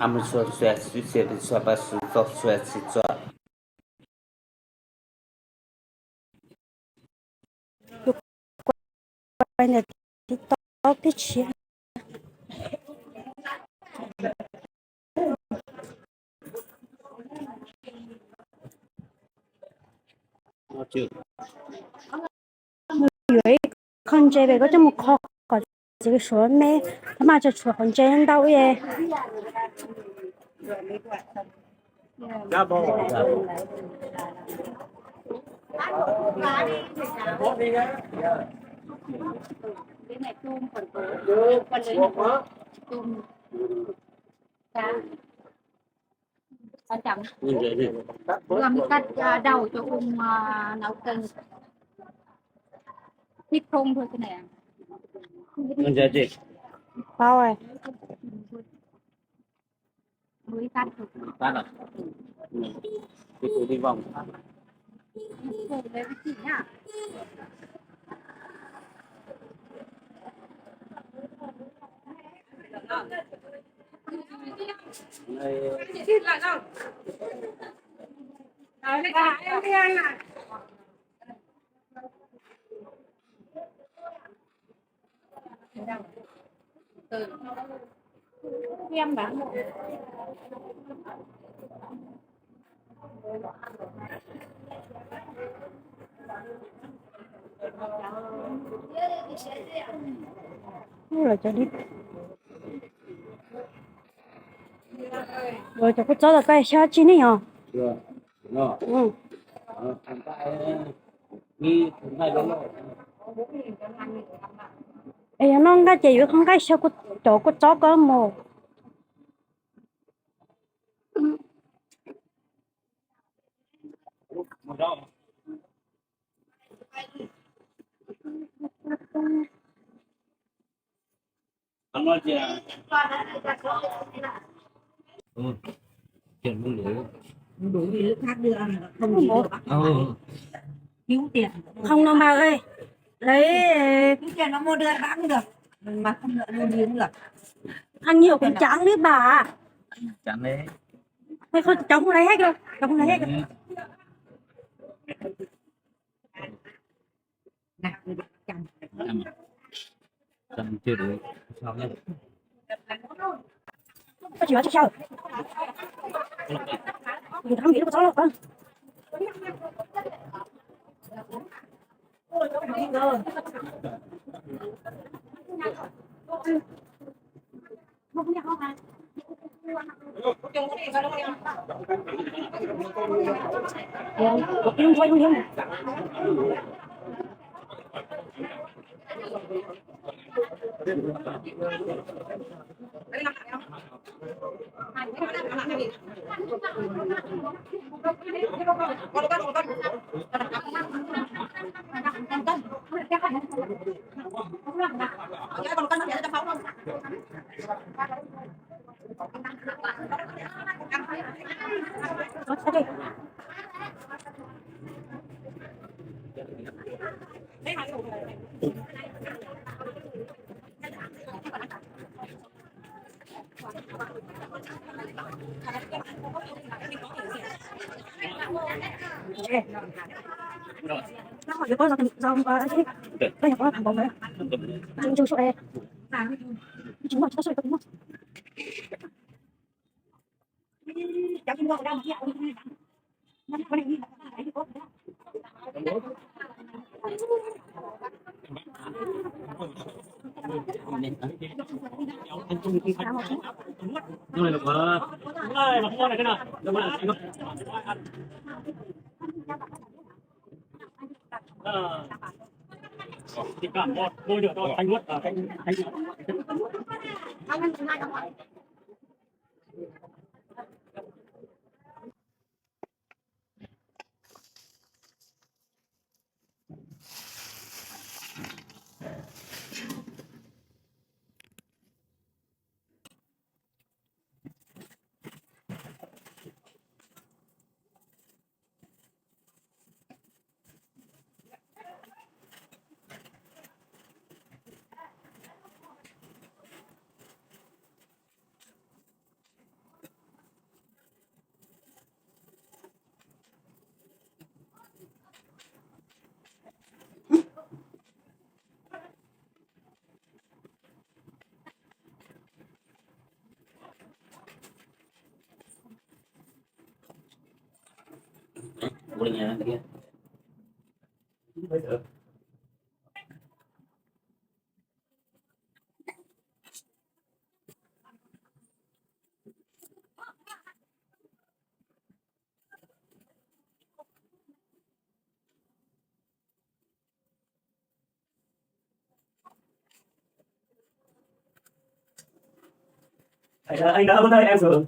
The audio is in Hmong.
Mus txhua txhua txhua txhua txhua txhua txhua. Kuv quay ntawm TikTok peb tsis. Mus yuav ib qho ntses pem koj coj mus kho kom txiv suav me, thaum mas tseem tshuav qhov ntses ntau ib. Quan trọng. Ưa mi cách, à, đầu cho ông, à, nấu cơm. Thích không thôi cái này à? Không biết. Tao rồi. Ưa cách thôi. Phát à? Ừ. Cái tôi đi vòng. Cùng với chị nhá. Lawv cov kua txob los koj xyab tsis nej os. Es yog noj nqaij ces yuav qhov nqaij xyaw cov kua txob ko mus. Alo, chị à. Ừ. Chuyện không đủ. Không đủ thì lúc khác đưa, không thì đưa bác. Ừ. Thiếu tiền. Không đâu bà ơi. Lấy. Thiếu tiền nó mua đưa bác cũng được. Mà không mua gì cũng được. Ăn nhiều cũng chán đấy bà. Chán đấy. Thôi, thôi, cháu không lấy hết đâu. Cháu không lấy hết đâu. Ừ. Tao chưa đủ. Sao nhá? Tao chỉ nói sơ sơ. Mình thắng nghĩ nó có sót không? Anh đã có thấy em rồi.